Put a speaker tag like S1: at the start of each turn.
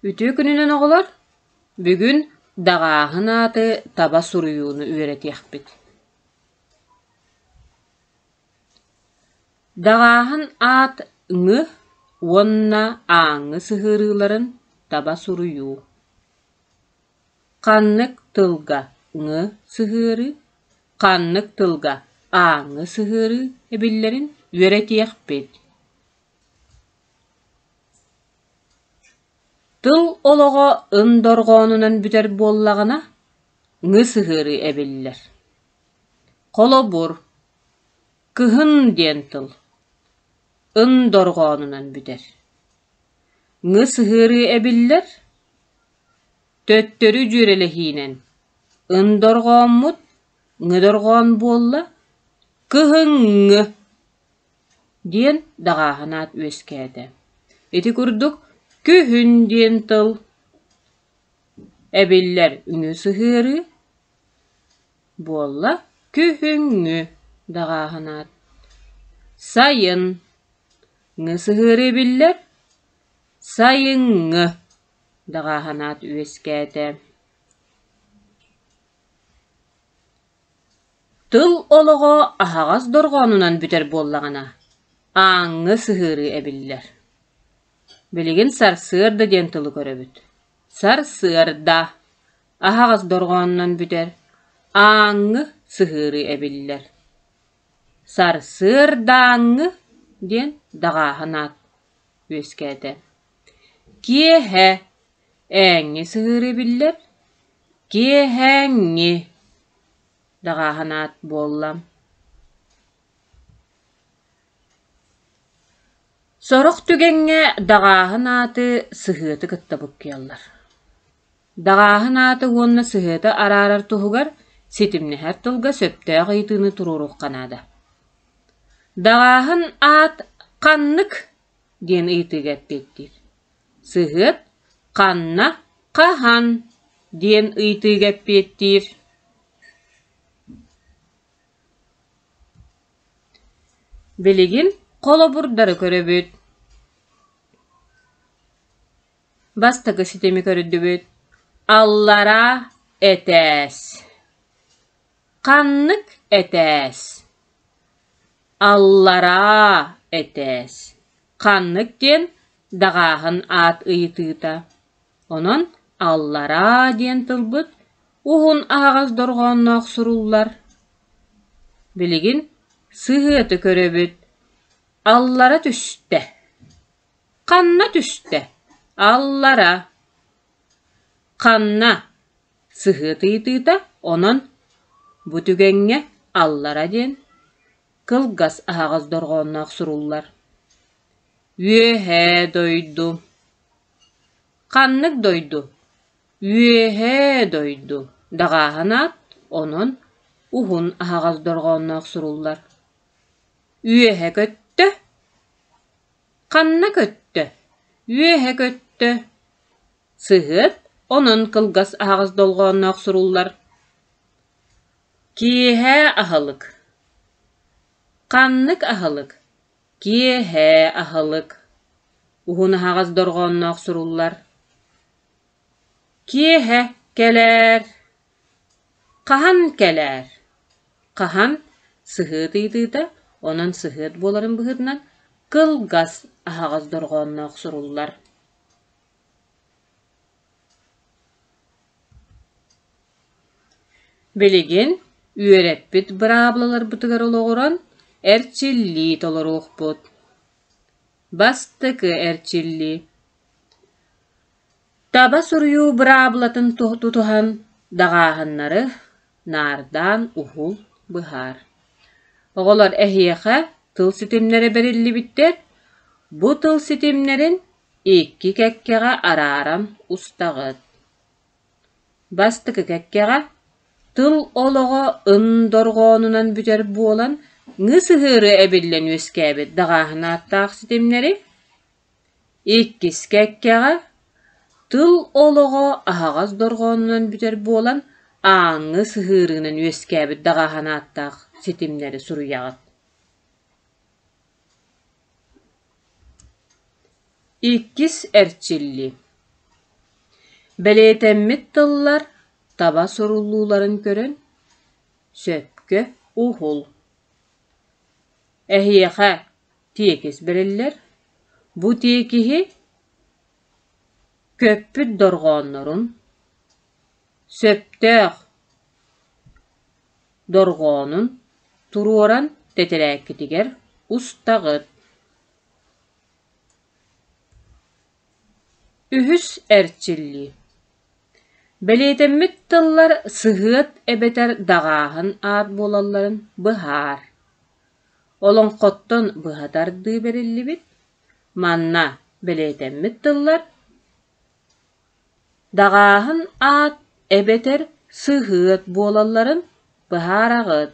S1: Үтүө күнүнэн оҕолор! Бүгүн даҕааһын ааты таба суруйууну үөрэтиэхпит. Даҕааһын аат ҥы уонна ааҥҥы сыһыарыыларын таба суруйуу. Ханнык тылга ҥы сыһыарыы, ханнык тылга ааҥҥы сыһыарыы эбиллэрин үөрэтиэхпит. Тыл олоҕо ын дорҕоонунан бүтэр буоллаҕына, ҥы сыһыарыы эбиллэр. Холобур, кыһын диэн тыл ын дорҕоонунан бүтэр. Ҥы сыһыарыы эбиллэр, төттөрү дьүөрэлэһиинэн ын дорҕооммут ҥы дорҕоон буолла, кыһыҥҥы диэн даҕааһын аат үөскээтэ. Ити курдук күһүн диэн тыл эбиллэр үҥү сыһыарыы буолла күһүҥҥү даҕааһын аат. Сайын ҥы сыһыарыы биллэр сайыҥҥы даҕааһын аат үөскээтэ. Тыл олоҕо аһаҕас дорҕоонунан бүтэр буоллаҕына, ааҥҥы сыһыарыы эбиллэр. Билигин сарсыарда диэн тылы көрөбүт. Сарсыарда аһаҕас дорҕоонунан бүтэр, ааҥҥы сыһыарыы эбиллэр. Сарсыардааҥҥы диэн даҕааһын аат үөскээтэ. Киэһэ ээҥҥи сыһыарыы биллэр, киэһээҥҥи даҕааһын аат буолла. Сорох түгэҥҥэ даҕааһын ааты сыһыаты кытта буккуйаллар. Даҕааһын ааты уонна сыһыаты араарар туһугар ситимнэһэр тылга сөптөөх ыйытыыны туруоруохха наада. Даҕааһын аат ханнык диэн ыйытыыга эппиэттиир. Сыһыат ханна, хаһан диэн ыйытыыга эппиэттиир. Билигин холобурдары көрөбүт. Бастакы ситими көрдүбүт. Аллараа этээс. Ханнык этээс? Аллараа этээс. Ханнык диэн даҕааһын аат ыйытыыта. Онон аллараа диэн тылбыт уһун аһаҕас дорҕоонноох суруллар. Билигин сыһыаты көрөбүт. Аллара түстэ. Ханна түстэ? Аллара. Ханна? Сыһыат ыйытыыта, онон бу түгэҥҥэ аллара диэн кылгас аһаҕас дорҕоонноох суруллар. Үөһээ дойду. Ханнык дойду? Үөһээ дойду. Даҕааһын аат, онон уһун аһаҕас дорҕоонноох суруллар. Үөһэ көттө. Ханна көттө? Үөһэ көттө. Сыһыат онон кылгас аһаҕас дорҕоонноох суруллар. Киэһээ аһылык. Ханнык аһылык? Киэһээ аһылык. Уһун аһаҕас дорҕоонноох суруллар. Киэһэ кэлээр. Хаһан кэлээр? Хаһан сыһыат ыйытыыта, онон сыһыат буоларын быһыытынан кылгас аһаҕас дорҕоонноох суруллар. Билигин үөрэппит быраабылаларбытыгар олоҕуран эрчиллии толоруохпут. Бастакы эрчиллии. Таба суруйуу быраабылатын тутуһан даҕааһыннары наардаан уһул, быһаар. Оҕолор эһиэхэ тыл ситимнэрэ бэриллибиттэр. Бу тыл ситимнэрин икки кэккэҕэ арааран устаҕыт. Бастакы кэккэҕэ тыл олоҕо ын дорҕоонунан бүтэр буолан ҥы сыһыары эбиллэн үөскээбит даҕааһын ааттаах ситимнэри, иккис кэккэҕэ тыл олоҕо аһаҕас дорҕоонунан бүтэр буолан ааҥҥы сыһыарыынан үөскээбит даҕааһын ааттаах ситимнэри суруйаҕыт. Иккис эрчиллии. Бэлиэтэммит тыллар таба суруллууларын көрөн, сөпкө уһул. Эһиэхэ тиэкис бэриллэр. Бу тиэкиһи көппүт дорҕооннорун, сөптөөх дорҕоонун туруоран тэтэрээккитигэр устаҕыт. Үһүс эрчиллии. Бэлиэтэммит тыллар сыһыат эбэтэр даҕааһын аат буолалларын быһаар. Олоҥхоттон быһа тардыы бэриллибит, манна бэлиэтэммит тыллар даҕааһын аат эбэтэр сыһыат буолалларын быһаараҕыт.